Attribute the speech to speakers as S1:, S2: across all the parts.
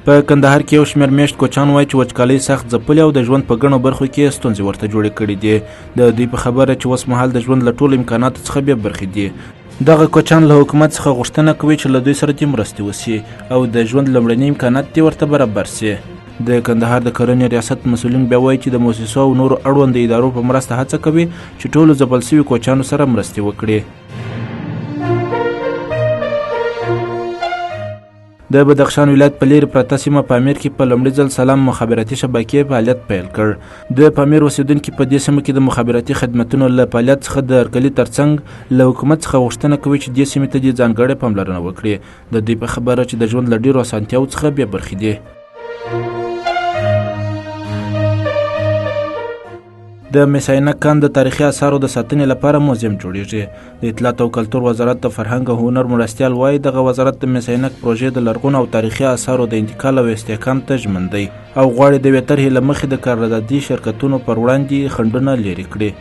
S1: په کندهار کې یو شمېر مېشت کوچان وایي چې وچکالۍ سخت ځپلي او د ژوند په ګڼو برخو کې ستونزې ورته جوړې کړې دي. د دوی په خبره چې اوس مهال د ژوند له ټولو امکاناتو څخه بې برخې دي. دغه کوچان له حکومت څخه غوښتنه کوي چې له دوی سره دې مرستې وشي او د ژوند لومړني امکانات دې ورته برابر شي. د کندهار د کرنې ریاست مسؤلین بیا وایي چې د موسسو او نورو اړوندو ادارو په مرسته هڅه کوي چې ټولو ځپل شوي کوچانو سره مرستې وکړي. د بدخشان ولایت په لیرې پرته سیمه پامیر کې په لومړي ځل سلام مخابراتي شبکې فعالیت پیل کړ. د پامیر اوسېدونکي په دې سیمه کې د مخابراتي خدمتونو له فعالیت څخه د هرکلي ترڅنګ له حکومت څخه غوښتنه کوي چې دې سیمې ته دې ځانګړې پاملرنه وکړي. د دوی په خبره چې د ژوند له ډېرو اسانتیاوو څخه بې برخې دي. د میساینک کان د تاریخي اثارو د ساتنې لپاره موزیم جوړیږي. د اطلاعات او کلتور وزارت د فرهنګ او هنر مرستیال وايي، دغه وزارت د میساینک پروژې د لرغونو او تاریخي اثارو د انتقال او استحکام ته ژمن دی او غواړي د یوې طرحې له مخې د قراردادي شرکتونو پر وړاندې خنډونه لیرې کړي.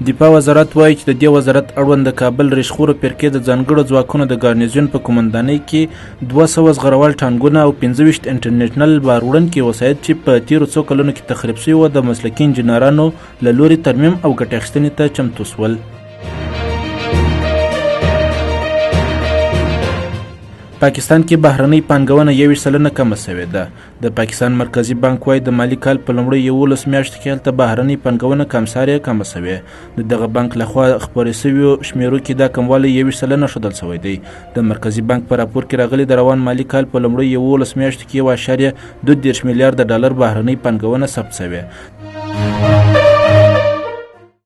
S1: دفاع وزارت وايي چې د دې وزارت اړوند د کابل ریشخورو فرقې د ځانګړو ځواکونو د ګارنیزیون په قومندانۍ کې 200 زغروال ټانګونه او 25 انټرنیشنل بار وړونکي وسایط چې په تیرو څو کلونو کې تخریب شوي وو، د مسلکي انجینرانو له لوري ترمیم او ګټې اخیستنې ته چمتو شول. پاکستان کې بهرنۍ پانګونه 21% کمه شوې ده. د پاکستان مرکزي بانک وايي، د مالي کال په لومړیو 11 میاشتو کې هلته بهرنۍ پانګونه کمسارې کمه شوې. د دغه بانک لخوا خپرې شویو شمیرو کې دا کموالی 21% ښودل شوی دی. د مرکزي بانک په راپور کې راغلي، د روان مالي کال په لومړیو 11 میاشتو کې 1.32 میلیارډ ډالر بهرنۍ پانګونه ثبت شوې.